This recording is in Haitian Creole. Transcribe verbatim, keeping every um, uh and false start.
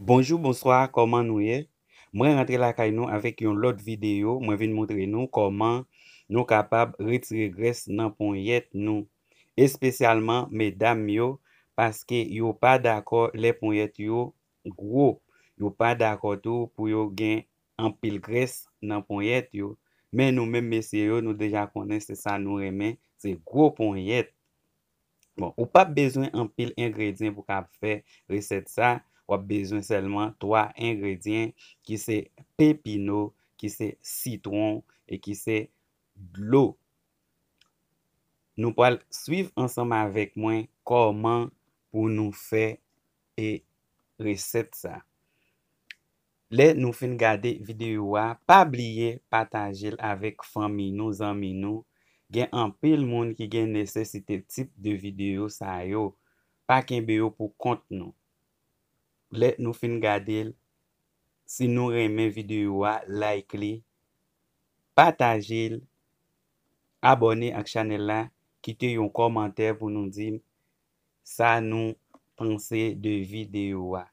Bonjou, bonswa, kòman nou ye? Mwen rantre lakay nou avèk yon lòt videyo. Mwen vin montre nou kòman nou kapab retire grès nan ponyèt nou, espesyalman medam yo, paske yo pa dakò lè ponyèt yo gwo. Yo pa dakò tou pou yo gen anpil grès nan ponyèt yo. Men nou menm mesye yo, nou deja konnen se sa nou renmen, se gwo ponyèt. Bon, ou p ap bezwen anpil engredyan pou w ka fè resèt sa. W ap bezwen sèlman twa engredyan ki se pepino, ki se sitwon e ki se dlo. Nou pral swiv ansanm avèk mwen kòman pou nou fè e resèt sa. Lè nou fin gade videyo a, pa bliye pataje l avèk fanmi nou, zanmi nou. Gen anpil moun ki gen nesesite tip de videyo sa yo. Pa kenbe yo pou kont nou. Lè nou fin gade l, si nou renmen videyo a, like li, pataje l, abòne ak chanèl la, kite yon kòmantè pou nou di sa nou panse de videyo a.